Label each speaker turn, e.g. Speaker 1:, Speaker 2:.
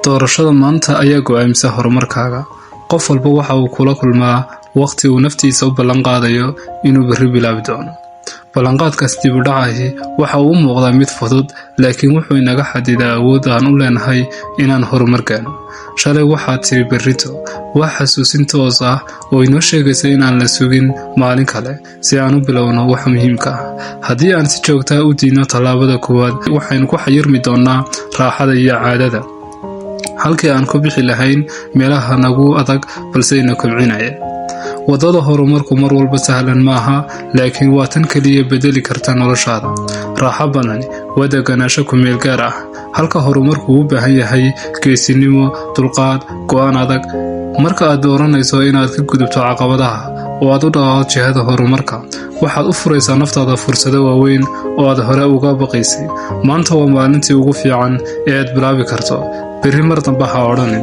Speaker 1: Doorashada maanta ayaa go'aamisa horumarkaaga. Qof walba waxa uu kula kulmaa waqti uu naftiisa u ballan qaadayo inuu berri bilaabi doono. Ballanqaadkaas dib u dhacahi waxa uu u muuqdaa mid fudud, laakiin wuxuu inaga xadidaa awood aan u leenahay inaan horumar gaarno. Shalay waxaad tiri berrito waa xasuusin toos ah oo inoo sheegaysa inaan la sugin maalin kale si aan u bilowno waxa muhiimka ah. Haddii aan si joogta ah u diidno tallaabada koowaad, waxaynu ku xayirmi doonnaa raaxada iyo caadada, halkii aan ku bixi lahayn meelaha nagu adag balse ina kobcinaya. Waddada horumarku mar walba sahlan maaha, laakiin waa tan keliya bedeli karta noloshaada. Raaxo badani waa deganaansho ku meel gaar ah, halka horumarku u baahan yahay geesinimo, dulqaad, go'aan adag. Marka aad dooranayso inaad ka gudubto caqabadaha oo aad u dhaqaaqdo jihada horumarka, waxaad u furaysaa naftaada fursado waaweyn oo aad hore uga baqaysay. Maanta waa maalintii ugu fiican ee aad bilaabi karto. Berri mar dambe ha odhanin.